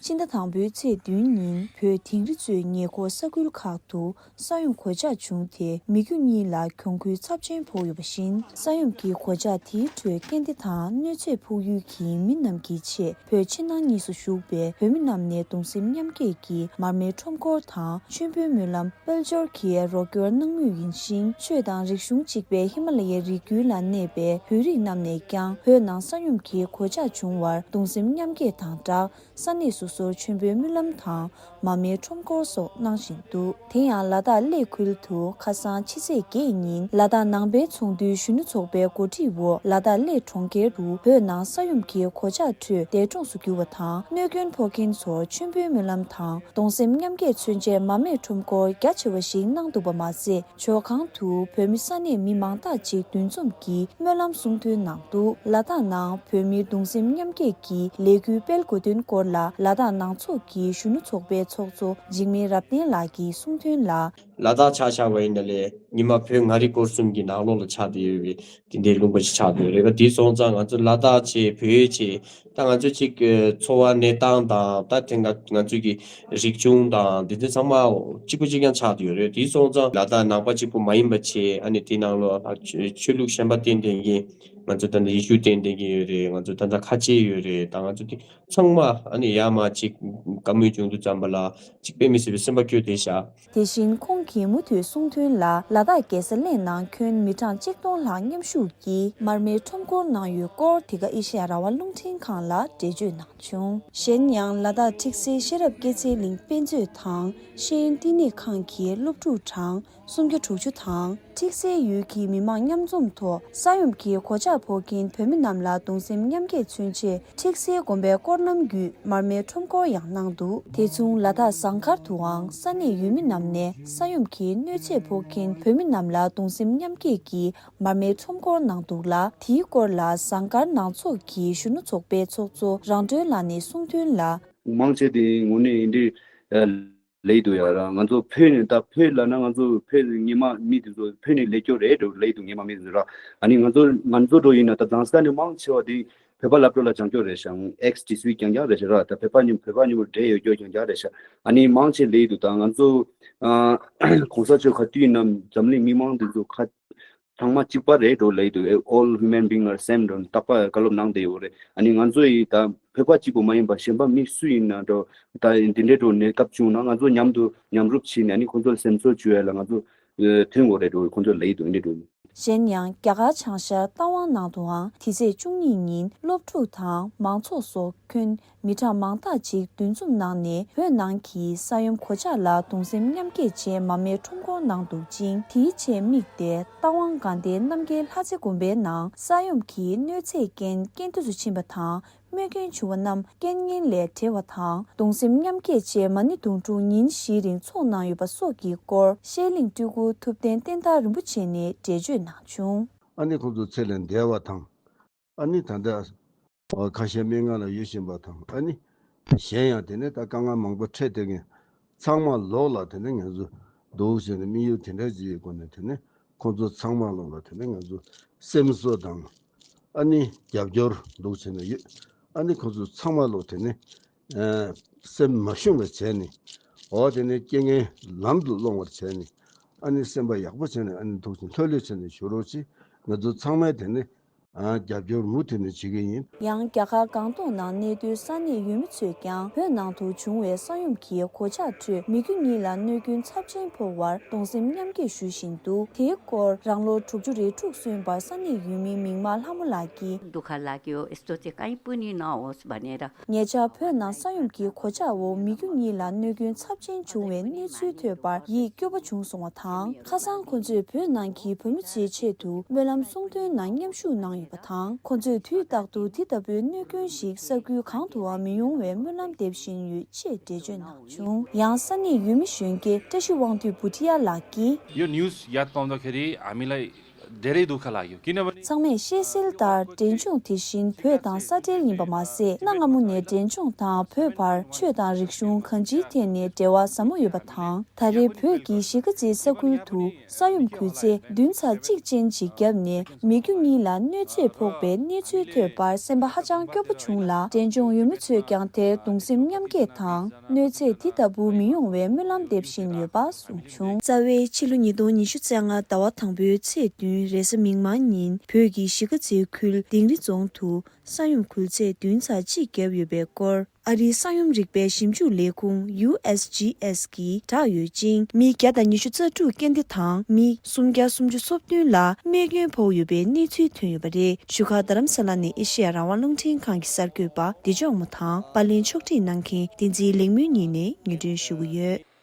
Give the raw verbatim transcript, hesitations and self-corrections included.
སྤྱི་ཟླ་དང་པོའི་ཚེས་བདུན་ཉིན་བོད་དིང་རི་གཙོས་ཉེ་འཁོར་ས་ཁུལ་ཁག་ཏུ་ས་ཡོམ་གོད་ཆག་བྱུང་སྟེ་མི་རྒྱུ་གཉིས་ལ་གྱོང་གུན་ཚབས་ཆེན་ཕོག་ཡོད་པ་བཞིན། ས་ཡོམ་གྱི་གོད་ཆག་དེའི་ཁྲོད་རྐྱེན་འདས་དང་གནོད་འཚེ་ཕོག་ཡུལ་གྱི་མི་རྣམས་ཀྱི་ཆེད་བོད་ཕྱི་ནང་གཉིས་སུ་བཞུགས་པའི་བོད་མི་རྣམས་ནས་གདུང་སེམས་མཉམ་སྐྱེད་ཀྱིས་མར་མེའི་ཁྲོམ་སྐོར་དང་མཆོད་འབུལ་སྨོན་ལམ། དཔལ་འབྱོར་གྱི་རོགས་སྐྱོར་གནང་མུས་ཡིན་ཞིང་། ཆོས་དང་རིག་གཞུང་གཅིག་པའི་ཧི་མ་ལ་ཡའི་རི་རྒྱུད་ལ་གནས་པའི་བོད་རིགས་རྣམས་ནས་ཀྱང་བོད་ནང་ས་ཡོམ་གྱི་གོད་ཆག་བྱུང་བར་གདུང་སེམས་མཉམ་སྐྱེད་དང་སྦྲགས། ས་གནས་སོ་སོར་མཆོད་འབུལ་སྨོན་ལམ་དང་མར་མེའི་ཁྲོམ་སྐོར་སོགས་གནང་བཞིན་འདུག་དེ་ཡང་ལ་དྭགས་གླེ་ཁུལ་དུ་ཁ་སང་ཕྱི་ཚེས་བརྒྱད་ཉིན་ལ་དྭགས་ནང་པའི་ཚོགས་འདུའི་གཞོན་ནུ་ཚོགས་པའི་གོ་སྒྲིག་འོག་ལ་དྭགས་གླེ་གྲོང་ཁྱེར་དུ་བོད་ནང་ས་ཡོམ་གྱི་གོད་ཆག་ཁྲོད་འདས་གྲོངས་སུ་གྱུར་བ་དང་གནོད་སྐྱོན་ཕོག་མཁན་ཚོར་མཆོད་འབུལ་སྨོན་ལམ་དང་གདུང་སེམས་མཉམ་སྐྱེད་མཚོན་ཆེད་མར་མེའི་ཁྲོམ་སྐོར་རྒྱ་ཆེ་བ་ཞིག་གནང་འདུག་པ་མ་ཟད། ཇོ་ཁང་དུ་བོད་མི་ས་གནས་མི་མང་དག་ཅིག་འདུ་འཛོམས་ཀྱིས་སྨོན་ལམ་གསུང་འདོན་གནང་འདུག་ལ་དྭགས་ནང་བོད་མིའི་གདུང་སེམས་མཉམ་སྐྱེད་ཀྱི་ལས་འགུལ་སྤེལ་དགོས་དོན་སྐོར་ལ་ལ་དྭགས་ནང་ཚོགས་ཀྱི་གཞོན་ནུ་ཚོགས་པའི་ཚོགས་གཙོ་འཇིགས་མེད་རབ་བརྟན་ལགས་ཀྱིས་གསུང་དོན་ལ། ལ་དྭགས་ཆ་བཞག་པ་ཡིན་ན་ལས་ཉི་མ་བོད་མངའ་རིས་སྐོར་གསུམ་གྱི་ནང་ལོགས་ལ་ཆགས་བསྡད་ཡོད་པའི་དེ་འདྲའི་ལུང་པ་ཞིག་ཆགས་བསྡད་ཡོད་རེད་པ། དེ་སོང་ཙང་ང་ཚོ་ལ་དྭགས་བྱས་བོད་བྱས། ད་ང་ཚོ་གཅིག་གི་འཚོ་བ་གནས་སྟངས་དང་ད་དེ་ང་ང་ཚོ་གི་རིག་གཞུང་དང་འདི་ཚོ་ཚང་མ་གཅིག་པ་གཅིག་རྐྱང་ཆགས་བསྡད་ཡོད་རེད། དེ་སོང་ཙང་ལ་དྭགས་ནང་པ་གཅིག་པུ་མ་ཡིན་པ་བྱས། ཨ་ནི་དེ་ནང་ལོགས་ལ་ཆོས་ཆོས་ལུགས་གཞན་པ་བསྟེན་བསྟེན་གྱི་ང་ཚོ་ད་ནི་ཡེ་ཤུ་བསྟེན་བསྟེན་གྱི་ཡོད་རེད། ང་ཚོ་ད་ལྟ་ཁ་ཆེ་ཡོད་རེད། ད་ང་ཚོ་དེ་ཚང་མ་ཨ་ནི་ཡར་མར་གཅིག་བཀའ་མོལ་བྱུང་དུས་ཙམ་པ་ལ་གཅིག་དཔེ་མི་སྲིད་པའི་སེམས་པ་སྐྱོ་བསྡད་ཤག་དེ་བཞིན་ཁོང་གིས་མུ་མཐུད་གསུང་དོན་ལ་ལ་དྭགས་རྒྱལ་ས་གླེ་ནང་ཁྱོན་མི་གྲངས་གཅིག་སྟོང་ལྷག་མཉམ་ཞུགས་ཀྱིས་མར་མེའི་ཁྲོམ་སྐོར་གནང་ཡོད་སྐོར་དེ་ག་ཨེ་ཤེ་ཡ་རང་དབང་རླུང་འཕྲིན་ཁང་ལ་འགྲེལ་བརྗོད་གནང་བྱུང་། གཞན་ཡང་ལ་དྭགས་ཁྲིག་སེ་ཤེས་རབ་སྐྱེད་ཚལ་གླིང་དཔེ་མཛོད་དང་ཤེས་ཡོན་བསྟི་གནས་ཁང་གི་སློབ་ཕྲུག་གྲངས་སུམ་བརྒྱ་དྲུག་ཅུ་དང་ཁྲིག་སེ་ཡུལ་གྱི་མི་མང་མཉམ་འཛོམས་ཐོག་ས་ཡོམ་གྱི་གོད་ཆག་ཕོག་མཁན་བོད་མི་རྣམས་ལ་གདུང་སེམས་མཉམ་སྐྱེད་མཚོན་ཆེད་ཁྲིག་སེ་དགོན་པའི་སྐོར་ལམ་བརྒྱུད་མར་མེའི་ཁྲོམ་སྐོར་ཡང་གནང་འདུག་དེ་མཚུངས་ལ་དྭགས་ཟངས་དཀར་དུའང་ས་གནས་ཡུལ་མི་རྣམས་ནས་ས་ཡོམ་གྱིས་གནོད་འཚེ་ཕོག་མཁན་བོད་མི་རྣམས་ལ་གདུང་སེམས་མཉམ་སྐྱེད་ཀྱིས་མར་མེའི་ཁྲོམ་སྐོར་གནང་འདུག་ལ། དེའི་སྐོར་ལ་ཟངས་དཀར་ནང་ཚོགས་ཀྱི་གཞོན་ནུ་ཚོགས་པའི་ཚོགས་གཙོ་རང་གྲོལ་ལགས་ནས་གསུངས་དོན་ལ། མང་ཆེ་དེ་དངོས་གནས་ཡིན་འདི་ལེགས་འདུག་ཡ་ར། ང་ཚོ་བོད་ནས་ད་བོད་ལ་ན་ང་ཚོ་བོད་ཉི་མ་མི་དེ་ཚོ་བོད་ནས་ལེགས་སྐྱོ་རེད་འགྲོ་ལེགས་འདུག་ཉི་མ་མི་དེ་ཚོ་ར། ཨ་ནི་ང་ཚོ་ང་ཚོ་འགྲོ་ཡིན་ན་ད་རྡ་ས་ནས་མང་ཆེ་བ་དེ་བོད་པ་སློབ་གྲྭ་ལ་སྦྱང་སྐྱོ་རེད་ཤག་ཨེགས་ཇི་སུའི་རྐྱང་རྐྱང་རེད་ཤག་ར། ད་བོད་པ་ཉི་བོད་པ་ཉི་མོ་འདྲེས་ཡོད་སྐྱོ་རྐྱང་རྐྱང་རེད་ཤག་ཨ་ནི་མང་ཆེ་ལེགས་འདུག་ད་ང་ཚོ་ཨ་གོང་ས་མཆོག་ག་དུས་ཡིན་ན་འཛམ་གླིང་མི་མང་དེ་ཚོ་ཁ་ཚང་མ་གཅིག་པ་རེད་འགྲོ་ལེགས་འདུག All human being are same འགྲོ་རྟག་པར་བཀའ་སློབ་གནང་བསྡད་ཡོད་རེད། ཨ་ནི་ང་ཚོ་ཡི་ད་བོད་པ་གཅིག་པུ་མ་ཡིན་པ་གཞན་པ་མི་སུ་ཡིན་ན་འགྲོ་ད་འདི་འདྲའི་འགྲོ་གནས་སྐབས་བྱུང་ན་ང་ཚོ་མཉམ་དུ་མཉམ་རུབ་བྱས་ནས་ཨ་ནི་ཁོང་ཚོ་ལ་སེམས་གསོ་བྱུང་ཡ་ལ་ང་ཚོ་ཐོན་དགོས་རེད་འགྲོ་ཁོང་ཚོ་ལེགས་འདུག་འདི་འགྲོ། གཞན་ཡང་རྒྱ་གར་བྱང་ཤར་རྟ་དབང་ནང་དུའང་དེ་ཚེས་བཅུ་གཉིས་ཉིན་སློབ་ཕྲུག་དང་མང་ཚོགས་སོགས་ཁྱོན་མི་གྲངས་མང་དག་ཅིག་འདུ་འཛོམས་གནང་ནས་བོད་ནང་གི་ས་ཡོམ་གོད་ཆག་ལ་གདུང་སེམས་མཉམ་སྐྱེད་ཆེད་མར་མེའི་ཁྲོམ་སྐོར་གནང་འདུག་ཅིང་། དེའི་ཆེད་དམིགས་ཏེ་རྟ་དབང་དགའ་ལྡན་རྣམ་རྒྱལ་ལྷ་རྩེ་དགོན་པའི་ནང་ས་ཡོམ་གྱི་གནོད་འཚེ་རྐྱེན་རྐྱེན་འདས་སུ་ཕྱིན་པ་དང་། རྨས་སྐྱོན་བྱུང་བ་རྣམས་རྐྱེན་ངན་ལས་བྲལ་བ་དང་གདུང་སེམས་མཉམ་སྐྱེད་ཆེད་མ་ཎི་དུང་སྒྲུང་ཉིན་བཞིའི་རིང་འཚོགས་གནང་ཡོད་པ་སོགས་ཀྱི་སྐོར་ཤེས་གླིང་སྤྲུལ་སྐུ་ཐུབ་བསྟན་བསྟན་དར་རིན་པོ་ཆེ་ནས་འགྲེལ་བརྗོད་གནང་བྱུང་། ཨ་ནི་ཁོང་ཚོ་ཚེ་ལས་འདས་པ་དང་། ཨ་ནི་ད་ལྟ་ཁ་ཤས་སྨན་ཁང་ལ་ཡོད་བཞིན་པ་དང་། ཨ་ནི་གཞན་ཡང་དེ་ནས་ད་དཀའ་ངལ་མང་པོ་འཕྲད་བསྡད་མཁན་ཚང་མ་ལོག་ལ་དེ་ནས་ང་ཚོ་འདུག་ཟེར་ནས་དམིགས་ཡུལ་དེ་འདྲ་ཅིག་གི་སྒོ་ནས་དེ་ནས་ཁོང་ཚོ་ཚང་མ་ལོག་ལ་དེ་ནས་ང་ཚོ་སེམས་གསོ་དང་ཨ་ནི་རྒྱབ་སྐྱོར་འདུག་བྱས་ནས་ཡོད། ཨ་ནི་ཁོང་ཚོ་ཚང་མ་ལོག་དེ་ནས་ཨ་སེམས་མ་ཞུམ་པ་བྱས་ནས་འོ་དེ་ནས་རྐྱེན་ངན་ལམ་དུ་སློང་བར་བྱས་ནས་ཨ་ནི་སེམས་པ་ཡག་པོ་བྱས་ནས་ཨ་ནི་འདུག་བྱས་ལྷོད་ལྷོད་བྱས་ནས་བཞུགས་རོགས་གྱིས། ང་ཚོ་ཚང་མས་དེ་ནས་ཨ་རྒྱབ་སྐྱོར་མུ་མཐུད་ནས་བྱེད་ཀྱི་ཡིན། ཡང་རྒྱ་གར་སྒང་ཏོག་ནང་གནས་སྡོད་ས་གནས་ཡུལ་མི་ཚོས་ཀྱང་བོད་ནང་དུ་བྱུང་བའི་ས་ཡོམ་གྱི་གོད་ཆག་ཁྲོད་མི་རྒྱུ་གཉིས་ལ་གནོད་སྐྱོན་ཚབས་ཆེན་ཕོག་བར་གདུང་སེམས་མཉམ་སྐྱེད་ཞུ་བཞིན་འདུག་དེའི་སྐོར་རང་ལོ་དྲུག་ཅུ་རེ་དྲུག་སོན་པ་ས་གནས་ཡུལ་མི་མིག་དམར་ལྷ་མོ་ལགས་ཀྱིས། दुख लाग्यो, यस्तो चाहिँ कहीँ पनि नहोस् भनेर। ཉེ་ཆར་བོད་ནང་ས་ཡོམ་གྱི་གོད་ཆག་འོག་མི་རྒྱུ་གཉིས་ལ་གནོད་སྐྱོན་ཚབས་ཆེན་བྱུང་བའི་གནས་ཚུལ་ཐོས་པར་ཡིད་སྐྱོ་པོ་བྱུང་སོང་བ་དང་། ཁ་སང་ཁོ་ཚོས་བོད་ནང་གི་བོད་མི་ཚོའི་ཆེད་དུ་སྨོན་ལམ་གསུང་འདོན་ནང་མཉམ་ཞུགས་གནང་ཡོད་པ་དང་། ཁོ་ཚོས་དུས་རྟག་ཏུ་དེ་ལྟ་བུའི་གནོད་སྐྱོན་ཞིག་ས་ཁུལ་གང་དུའང་མི་ཡོང་བའི་སྨོན་ལམ་འདེབས་བཞིན་ཡོད་ཅེས་འགྲེལ་བརྗོད་གནང་བྱུང་། ཡང་ས་གནས་ཡུལ་མི་གཞོན་སྐྱེས་བཀྲ་ཤིས་དབང་འདུས་བུ་ཏི་ཡ་ལགས་ཀྱིས། यो न्युज याद पाउँदाखेरि हामीलाई धेरै दुःख लाग्यो, किनभने ཚང་མས་ཤེས་གསལ་ལྟར་འབྲས་ལྗོངས་དེ་བཞིན་བོད་དང་ས་འབྲེལ་ཡིན་པ་མ་ཟད། གནའ་སྔ་མོ་ནས་འབྲས་ལྗོངས་དང་བོད་བར་ཆོས་དང་རིག་གཞུང་གང་ཅིའི་ཐད་ནས་འབྲེལ་བ་ཟབ་མོ་ཡོད་པ་དང་། ད་རེས་བོད་ཀྱི་གཞིས་ཀ་རྩེའི་ས་ཁུལ་དུ་ས་ཡོམ་གུད་ཚད་བདུན་ཚེག་གཅིག་ཅན་ཅིག་བརྒྱབ་ནས་མི་རྒྱུ་གཉིས་ལ་གནོད་འཚེ་ཕོག་པའི་གནས་ཚུལ་ཐོས་པར་སེམས་པ་ཧ་ཅང་སྐྱོ་པོ་བྱུང་ལ། འབྲས་ལྗོངས་ཡུལ་མི་ཚོས་ཀྱང་དེར་གདུང་སེམས་མཉམ་སྐྱེད་དང་། གནོད་འཚེ་འདི་ལྟ་བུ་མི་ཡོང་བའི་སྨོན་ལམ་འདེབས་བཞིན་ཡོད་པ་གསུངས་བྱུང་། རྩ་བའི་ཕྱི་ལོ་ཉིས་སྟོང་ཉི་ཤུ་རྩ་ལྔ་ཟླ་བ་དང་པོའི་ཚེས་བདུན་རེས་གཟའ་མིག་དམར་ཉིན་བོད་ཀྱི་གཞིས་ཀ་རྩེའི་ཁུལ་དིང་རི་རྫོང་དུ་ས་ཡོམ་གུད་ཚད་བདུན་ཚེག་གཅིག་བརྒྱབ་ཡོད་པའི་སྐོར། ཨ་རིའི་ས་ཡོམ་རིག་པའི་ཞིབ་འཇུག་ལས་ཁུངས་ཡུ་ཨེས་ཇི་ཨེས་ཀྱིས་བསྒྲགས་ཡོད་ཅིང་། མི་བརྒྱ་དང་ཉི་ཤུ་རྩ་དྲུག་རྐྱེན་འདས་དང་མི་སུམ་བརྒྱ་སུམ་ཅུ་སོ་བདུན་ལ་རྨས་སྐྱོན་ཕོག་ཡོད་པའི་གནས་ཚུལ་ཐོན་ཡོད་པ་རེད། བཞུགས་སྒར་རྡ་རམ་ས་ལ་ནས་ཨེ་ཤེ་ཡ་རང་དབང་རླུང་འཕྲིན་ཁང་གི་གསར་འགོད་པ་བདེ་མཆོག་མོ་དང་པར་ལེན་ཕྱོགས་སྒྲིག་གནང་མཁན་བསྟན་འཛིན་ལེགས་སྨོན་གཉིས་ནས་སྙན་སྒྲོན་ཞུ་གི་ཡོད།